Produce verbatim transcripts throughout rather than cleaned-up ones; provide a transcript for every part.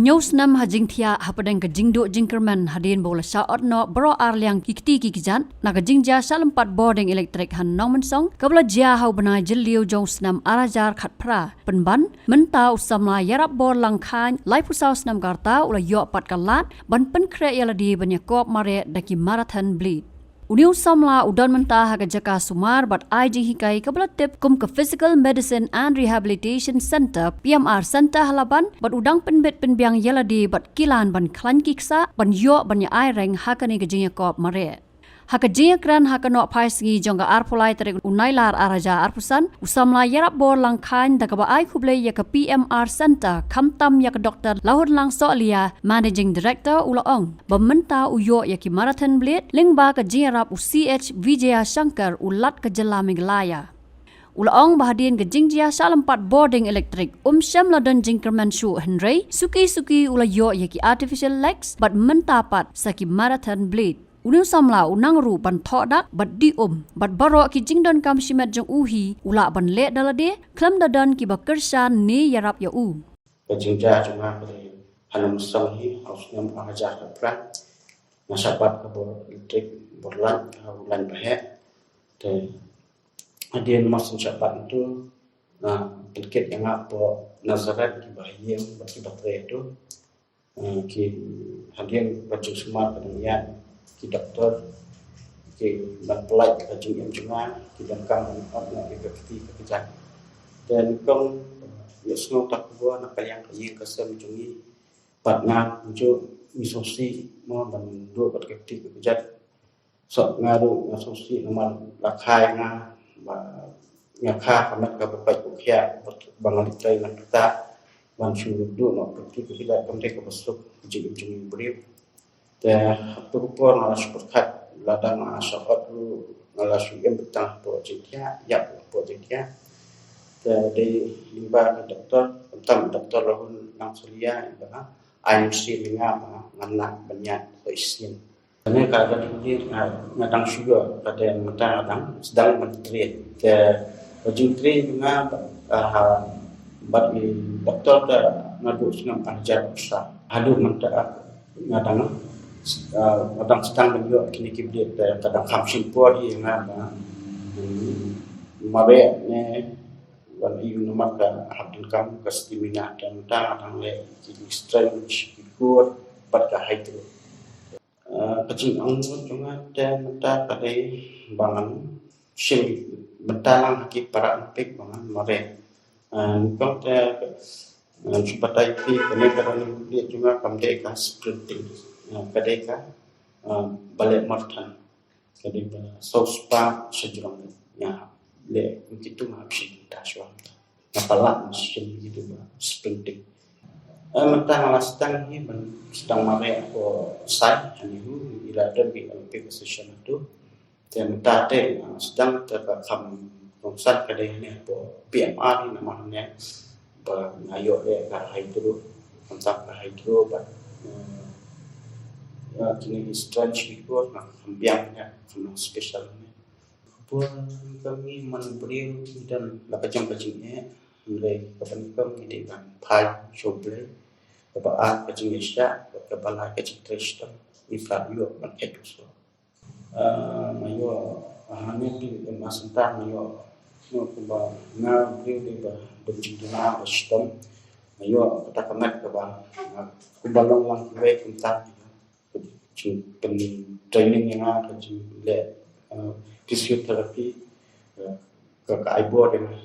Hynñiew snem ha jingthiah hapdeng ka jingduh jingkyrmen hadien ba u la shah ot noh baroh ar liang ki kti ki kjat na ka jingjia shah lympat bording elektrik ha Nongmynsong kaba la jia ha u bnai Jylliew jong u snem ar hajar khatphra. Pynban mynta u samla Ïarap Borlang Khain, laiphew saw snem ka rta, u la ïoh pat ka lad ban pynkhreh ïa lade ban ïakop mareh da ki marathon blade. Une u samla u don mynta ha ka jaka sumar bad ai jinghikai kaba la tip kum ka Physical Medicine and Rehabilitation Centre, P M R Centre, ha Laban, bad u dang pynbit pynbiang ïa lade bad kilan ban khlaiñ ki ksah ban ïoh ban ïa ai reng ha kane ka jingïakop mareh. Ha ka jingïakren ha ka nohphaisngi jong ka arphew lai tarik u Nailar ar hajar arphew san, u samla Ïarap Borlang Khain, da kaba ai khublei ïa ka P M R Centre, khamtam ïa ka Doktor Lahunlang Sohliya, Managing Director, u la ong ba mynta u ïoh ïa ki marathon blade lyngba ka jingïarap u C H Vijayashankar, u Lat ka jylla Meghalaya. U la ong ba hadien ka jingjia shah lympat bording elektrik, um shym la don jingkyrmen shuh, hynrei suki suki u la ïoh ïa ki artificial legs bad mynta pat sa ki marathon blade. Une u samla u nang ruh ban thoh dak bad dih um bad baroh ki jingdonkam shimet jong u hi u lah ban leh da lade khlem da don kiba kyrshan ne ïarap ïa u. Ka jingjia jong nga ka dei ha Nongmynsong hi ha u snem ar hajar khatphra. Nga shah bat ka bor elektrik, bor light, ha u lain baheh. Te hadien ma shen shah bat ntu, nga pynkit ïa nga hapoh Nazareth, kiba ha ïing bad kiba trei haduh. Eh, ki hadien ba jingsumar ka dang ïaid ki doktor, ki ban pynlait ka jingim jong nga, ki donkam ban ot noh ïa ka kti ka kjat. Te nyngkong, eh, ïohsngew ta khubor na ka liang ka ïing ka sem jong ngi, bad nga kumjuh ngi sngewsih mo ban duh bad ka kti ka kjat. Soh, nga ruh nga sngewsih namar la kha ïa nga, ba nga kha ka met kaba pait ba khiah, ba nga leit trei nangta ban shu duh noh ka kti ka kjat, kam dei kaba suk ka jingim jong ngi briew. Te ha kato ka por nga la shu pyrkhat, lada nga shah ot ruh nga la shu im beit tang hapoh jingthiah, ïap hapoh jingthiah. Te dei lyngba ki doktor, khamtam Doktor Lahunlang Sohliya, ba ai mynsiem ïa nga ba ngan lah ban ïaid sha shisien. Kane ka dei ka dei nga, nga dang shu ïoh, ka dei mynta nga dang sdang ban train. Te ka jingtrain jong nga bad, ah, bad i doktor te naduh snem ar hajar arphew saw haduh mynta, ah, nga dang, ah, nga dang sdang ban ïoh kine ki blade, te ka dang kham shim por ïa nga ba, hmm, mareh ne ban ïoh namar ka hap donkam ka stamina, te mynta nga dang leh ki strength, ki core bad ka hydro. Ah, ka jingangnud jong nga te mynta ka dei ba ngan shim bynta lang ha ki Paralympic ba ngan mareh. Ah, nyngkong te, ah, shu batai phi, kane ka dei ka jong nga kam dei ka sprinting. Ah, ka dei ka, ah, balei marathon. Ka dei ba saw spah shajrong. Ïa leh kum kito nga hap shim bynta shuwa. Nga palat nga shim kito ba sprinting. Eh, mynta nga la sdang hi ban sdang mareh hapoh Sai, ha NEHU, i la don ki Olympic Association hato. Te mynta te nga sdang te ka kham kongsan ka dei ne hapoh P M R hi namar ne ba nga ïoh leh ka hydro, khamtam ka hydro bad, eh, ïa kine ki strength ki core nga kham biang ne, kham long special ne. Por kami man briew ngi don la ka jong ka jingeh, hynrei kaba nyngkong ngi dei ban phai sha U Blei, kaba ar ka jingïaishah, kaba lai ka jingtrei shitom, ngi phah ïoh ban phet u soh. Ah, nga ïoh, ah, hangne ha P M R Centre nga ïoh, nga kumba nga briew dei ba don jingduna ba shitom. Nga ïoh kata ka met kaba, ah, kumba long lang kiwei kumta. Jingpyntraining ïa nga ka jingleh, ah, physiotherapy, ah, ka, ka ai bor ïa nga.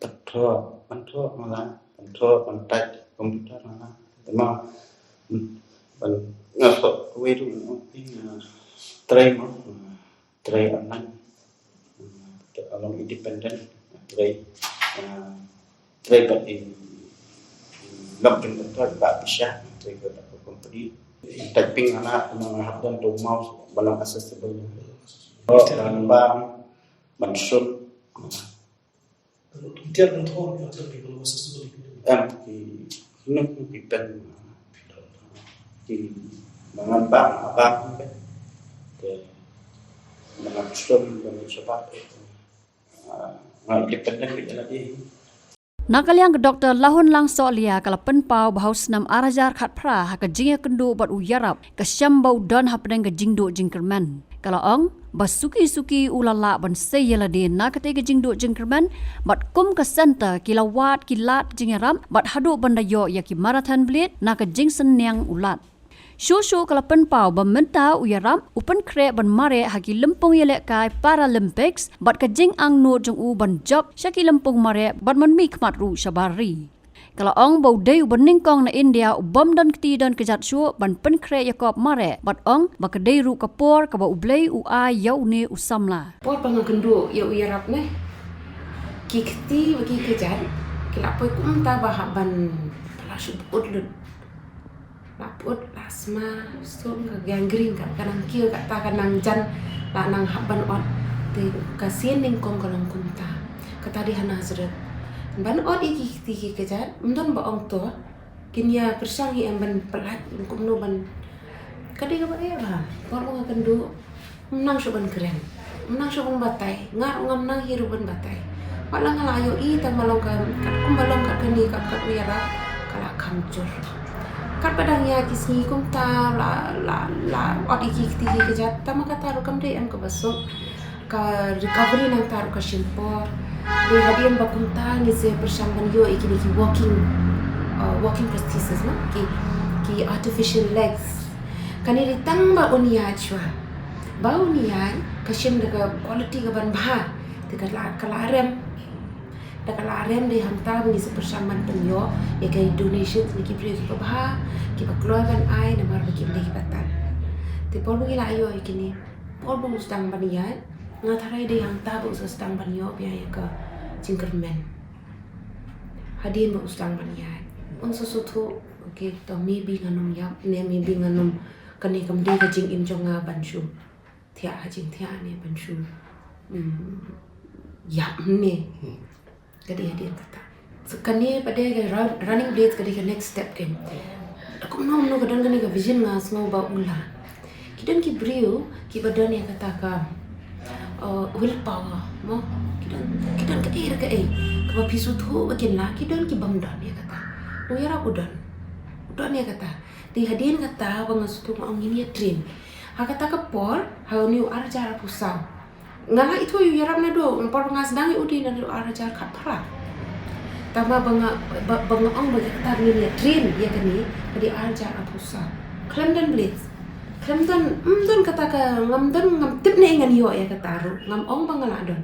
Ban thoh, ban thoh nga la, ban thoh, ban type computer nga la. Te ma, ban, nga thoh kawei ruh nga ong phi nga trei mo, trei online. Te ka long independent, trei, ah, trei bad i, i lok jong doktor ba pisa, trei bad ka company. Typing nga la, nga hap don tu mouse ba long accessible. Oh, ban bam, ban sut. Em ki nuk ki pen ki mangan bang abang ki pen ke mangan sum dan sebab, ah, ngai ki pen dan ki jadi. Na ka liang ka Doktor Lahunlang Sohliya ka la pynpaw ba ha u snem ar hajar khatphra ha ka jingïakynduh bad u ïarap ka shem ba u don hapdeng ka jingduh jingkyrmen. Ka la ong ba suki suki u la lah ban sei ïa lade na katei ka jingduh jingkyrmen bad kum ka center ki la wad ki lad jingïarap bad haduh ban da ïoh ïa ki Marathon Blade na ka jingsynñiang u lad. Shuh shuh ka la pynpaw ba mynta u ïarap u pynkhreh ban mareh ha ki lympung ïalehkai Paralympics bad ka jingangnud jong u ban jop sha ki lympung mareh bad man mihkhmat ruh shabar ri. Ka la ong ba u dei uba nyngkong na India u bym don kti don kjat shuh ban pynkhreh ïa kop mareh bad ong ba ka dei ruh ka por kaba U Blei u ai ïa une u samla. Por ba nga kynduh ïa u ïarap ne, ki kti bad ki kjat ki la poi kumta ba hap ban, la shu pyut lut. La pyut, la sma, sum ka gangrene, ka, ka nang kiew, kata ka nang jan, la nang hap ban ot. Te ka sien nyngkong ka long kumta. Kata dei ha Nazareth. Ban ot ïa ki kti ki kjat, ym don ba ong to. Kin ïa pyrshang hi em ban pyllait, kumno ban. Ka dei kaba eh ba. Por ba nga kynduh, ym nang shuh ban kren. Ym nang shuh ban batai. Nga ruh ngam nang hi ruh ban batai. Wat la nga la ïohi tang ba long ka, katkum ba long ka kane, ka, ka u ïarap, ka la kham jur. Katba dang ïaid ki sngi kumta, la, la, la ot ïa ki kti ki kjat, tang ma kata ruh kam dei em kaba suk. Ka recovery nangta ruh ka shim por. Dei hadien ba kumta ngi sa pyrshang ban ïoh ïa kine ki walking, uh, walking prosthesis, no? Ki, ki artificial legs. Kane dei tang ba un ïaid shuwa. Ba un ïaid, ka shim da ka quality kaban bha. Te ka la, ka la rem. Da ka la rem dei hangta ba ngi sa pyrshang ban pynïoh ïa ka donation na ki briew kiba bha, kiba kloi ban ai namar ba kim dei kiba tan. Te por ba ngi la ïoh ïa kine, por ba u sdang ban ïaid, nga tharai dei hangta ba u sa sdang ban ïoh biang ïa ka jingkyrmen. Hadien ba u sdang ban ïaid, un sa sngewthuh, okay, to maybe ngan ym ïap, ne maybe ngan ym, kane kam dei ka jingim jong nga ban shu thiah ha jingthiah ne ban shu, mm, ïap ne. Ka dei hadien kata. So kane pat dei ka run-, running blades ka dei ka next step kan. Kumno kumno ka don kane ka vision nga sngew ba u lah. Ki don ki briew kiba don ïa kata ka, uh, willpower, mo. Ki don, ki don kaei re kaei kaba phi sngewthuh ba kin lah, ki don ki bym don ïa kata. U ïarap u don. U don ïa kata. Te hadien kata ba nga sngewthuh nga ong ngin ïa train. Ha kata ka por, ha une u ar hajar arphew saw. Nga la ithuh ïa u ïarap naduh, nga por ba nga sdang ïa u dei naduh ar hajar khatphra. Tangba ba nga, ba, ba nga ong ba ïa kata ngin ïa train ïa kane, ka dei ar hajar arphew saw. Khlem don blades. Khlem don, ym don kata ka, ngam don, ngam tip ne ngan ïoh ïa kata ruh. Ngam ong ba nga la don.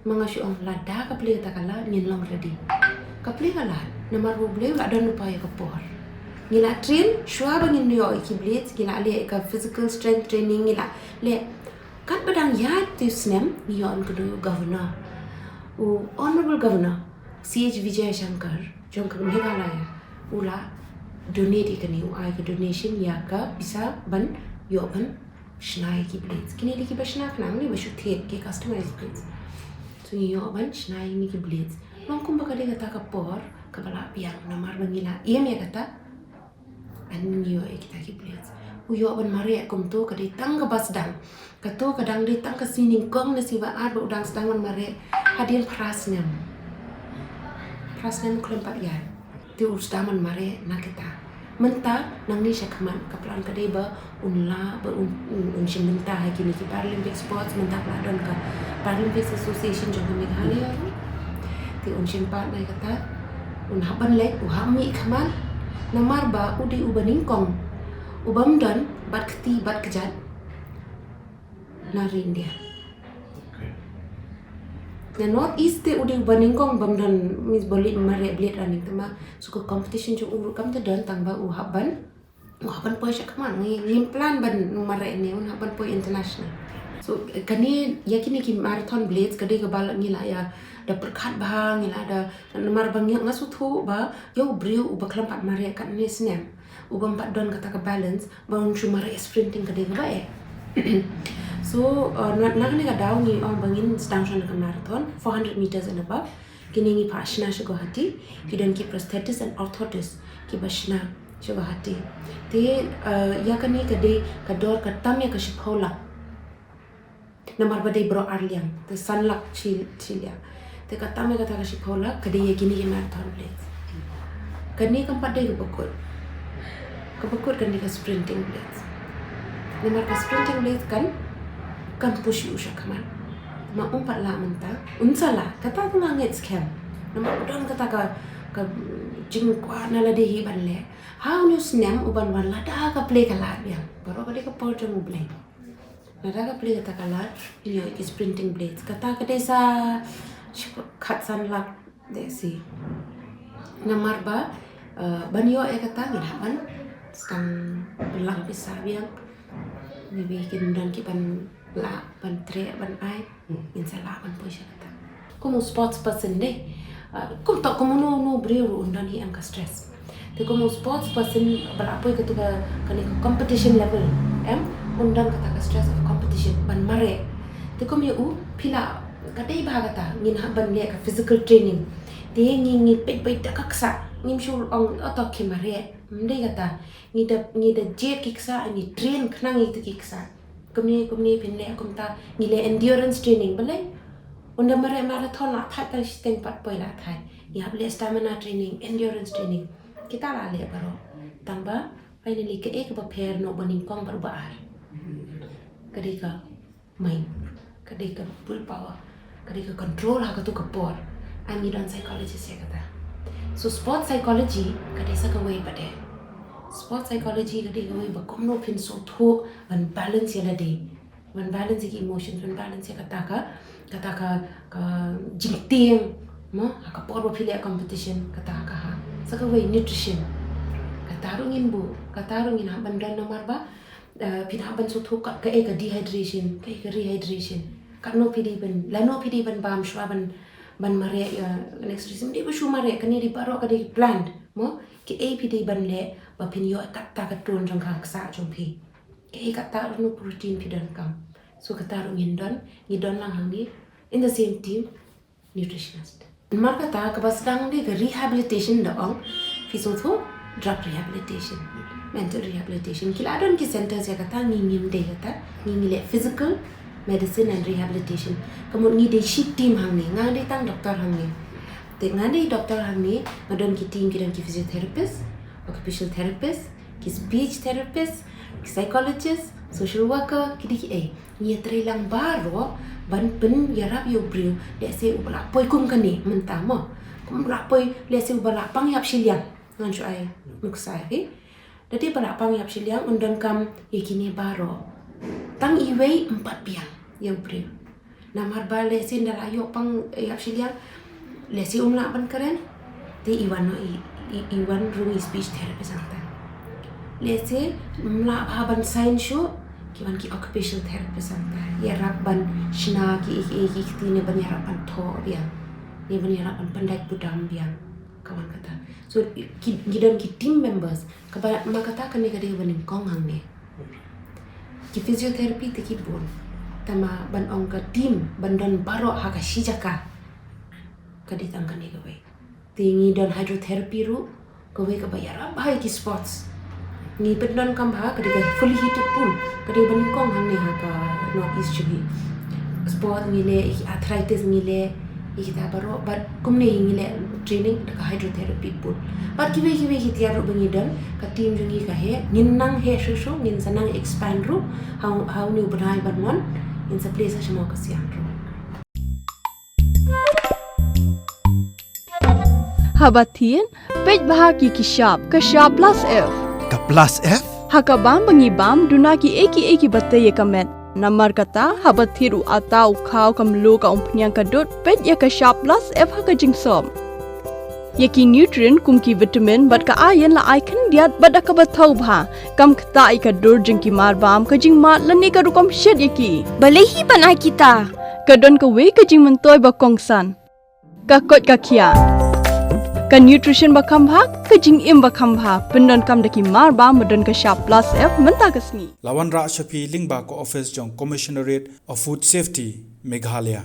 Ma nga shu ong lada ka plie kata ka lad ngin long ready. Ka plie ka lad, namar ba U Blei u la don lypa ïa ka por. Ngi la train, shuwa ba ngin ïoh ïa ki blades, ngi la leh ka physical strength training, ngi la leh. Katba dang ïaid te u snem, ngi ïoh ban kdew u governor. U Honorable Governor, C H Vijayashankar, jong ka Meghalaya, u la donate ïa kane, u ai ka donation ïa ka pisa ban ïoh ban shna ïa ki blades. Kine dei kiba shna khnang ne ba shu thied ki customized blades. So ngi ïoh ban shna ïa kine ki blades. Long kumba ka dei kata ka por kaba la biang namar ba ngi la im ïa kata. Ngi ïoh ïa kita ki blades. U ïoh ban mareh kumto ka dei tang kaba sdang. Kato ka dang dei tang ka sngi nyngkong ne sngi ba ar ba u dang sdang ban mareh. Hadien phra snem. Phra snem khlem pat ïaid. Te u sdang ban mareh na kita. Mynta nangne sha khmat ka plan ka dei ba un lah ba un, un, un shim bynta ha kine ki Paralympic Sports, mynta ka la don ka Paralympics Association jong ka Meghalaya ruh. Te un shim pat na kata, un hap ban leit, u hap mih khmat. Namar ba u dei uba nyngkong, u bym don bad kti bad kjat na ri India. Na North East te u dei uba nyngkong bym don, means ba leit mareh blade running, tangba shu ka competition jong u ruh kam ta don, tangba u hap ban, u hap ban poi sha khmat. Ngi, ngim plan ban mareh ne, un hap ban poi international. So kane, ïa kine ki marathon blades ka dei kaba la, ngi la ïa da pyrkhat bha, ngi la da, namar ba ngi, nga sngewthuh ba ïa u briew uba khlem pat mareh katne snem, u bym pat don kata ka balance ba un shu mareh sprinting ka dei kaba eh. So, uh, na, na kane ka daw ngi ong ba ngin sdang shuwa na ka marathon, four hundred meters and above. Kine ngi phah shna sha Guwahati, ki don ki prosthetist and orthotist kiba shna sha Guwahati. Te, uh, ïa kane ka dei ka dor ka tam ïa ka shiphew lak. Namar ba dei baroh ar liang, te san lak shi, shi liang. Te ka tam ïa kata ka shiphew lak ka dei ïa kine ki marathon blades. Kane kam pat dei kaba kut. Kaba kut kan dei ka sprinting blades. Namar ka sprinting blades kan, kan push ïa u sha khmat. Ma um pat lah mynta, un sa lah, kata ka nga ngeit skhem. Namar u don kata ka, ka jingkwah na lade hi ban leh. Ha une u snem u ban wan lada ka plie ka lad biang. Baroh ka dei ka por jong U Blei. Lada ka plie kata ka lad, ïoh ki sprinting blades. Kata ka dei sa shiphew khatsan lak de shi. Namar ba, eh, ban ïoh ïa kata ngin hap ban sdang pynlang pisa biang. Maybe kin don ki ban lah, ban treh, ban ai. Ngin sa lah ban poi sha kata. Kum u sports person de. Ah, kum to kum uno uno u briew ruh un don hi em ka stress. Te kum u sports person ba la poi katu ka, kane ka competition level, em, un don kata ka stress of competition ban mareh. Te kum ïa u phi lah, ka dei bha kata, ngin hap ban leh ka physical training. Te ngi, ngi peit beit da ka ksah, ngim shu ong, oh to ki mareh. Ym dei kata. Ngi da, ngi da jied ki ksah, ngi train khnang ïa kita ki ksah. Kumne, kumne phin leh kumta, ngi leh endurance training, balei? Ynda mareh marathon la thait tang shiteng pat poi la thait. Ngi hap leh stamina training, endurance training. Kita la leh baroh. Tang ba, finally kaei kaba pher noh ba nyngkong bad ba ar. Ka dei ka mind. Ka dei ka willpower. Ka dei ka control ha katu ka por. Ngi don psychologist ïa kata. So sport psychology ka dei sa kawei pat de. Sport psychology ka dei kawei ba kumno phin sngewthuh ban balance ïa lade. Ban balance ïa ki emotions, ban balance ïa kata ka, kata ka, ka jingtieng. Mo, ha ka por ba phi leh competition, kata ka ha. Sa kawei nutrition. Kata ruh ngin buh, kata ruh ngin hap ban don namar ba, eh, phin hap ban sngewthuh ka, kaei ka dehydration, kaei ka rehydration. Katno phi dei ban, lano phi dei ban bam shuwa ban, ban mareh ïa next race. Ym dei ba shu mareh, kane dei baroh ka dei planned. Mo, kaei phi dei ban leh, ba phin ïoh kata ka tone jong ka ksah jong phi. Kaei kata ruh protein phi donkam. So kata ruh ngin don, ngi don lang hangne, in the same team, nutritionist. Namar kata kaba sdang de ka rehabilitation da ong, phi sngewthuh drug rehabilitation, mental rehabilitation. Ki la don ki centers ïa kata, ngi ngim dei kata, ngi ngi leh physical, medicine and rehabilitation. Ka mut ngi dei shi team hangne, nga dei tang doctor hangne. Te nga dei doctor hangne, nga don ki team, ki don ki physiotherapist, occupational therapist, ki speech therapist, ki psychologist, social worker, ki dei kiei. Ngi ïatrei lang baroh ban pynïarap ïa u briew, lehse uba la poi kum kane mynta mo. Kum la poi, lehse uba la pang ïap shiliang. Ngan shu ai nuksa ïa phi. Da dei ba la pang ïap shiliang un donkam ïa kine baroh. Tang iwei em pat biang ïa u briew. Namar ba lehse ynda la ïoh pang ïap shiliang, lehse um lah ban kren, te i wan noh i, i, i wan rung i speech therapist hangta. Lehse um lah bha ban sign shuh, ki wan ki occupational therapist hangta. Ïarap ban shna ki, ki, ki, ki kti ne ban ïarap ban thoh biang. Ne ban ïarap ban pyndait budam biang. Ka wan kata. So, ki, ki don ki team members. Kaba ma kata kane ka dei kaba nyngkong hangne. Ki physiotherapy te ki bun. Tangba ban ong ka team, ban don baroh ha ka shi jaka. Ka dei tang kane kawei. Te ngi don hydrotherapy ruh, kawei kaba ïarap bha ïa ki sports. Ngi pyndonkam bha, ka dei ka fully heated pool. Ka dei ba nyngkong hangne ha ka North East jong ngi. Sport ngi leh, ïa ki arthritis ngi leh, ïa kita baroh, bad kumne ngi leh training da ka hydrotherapy pool. Bad kiwei kiwei ki tiar ruh ba ngi don, ka team jong ngi ka heh, ngin nang heh shuh shuh, ngin sa nang expand ruh, ha, ha une u bnai ban wan, ngin sa plie sa sha Mawkasiang ruh. Haba thied, peit bha ki ki shap, ka shap plus F. Ka plus F? Ha ka bam ba ngi bam, duna kiei kiei kiba tei ïa ka met. Namar kata, haba thied u atta, u khaw, ka mluh, ka umphniang, ka dud, peit ïa ka shap plus F ha ka jingsop. Ïa ki nutrient kum ki vitamin bad ka iron la ai khyndiat bad da kaba thaw bha. Kam ktah ïa ka dur jong ki marbam, ka jingmad lane ka rukom shet ïa ki. Balei hi ban ai kita? Ka don kawei ka jingmyntoi ba kongsan. Ka koit ka khiah. Ka nutrition ba kham bha, ka jingim ba kham bha. Pyndonkam da ki marbam ba don ka shap plus F mynta ka sngi. La wanrah sha phi lyngba ka office jong Commissionerate of Food Safety, Meghalaya.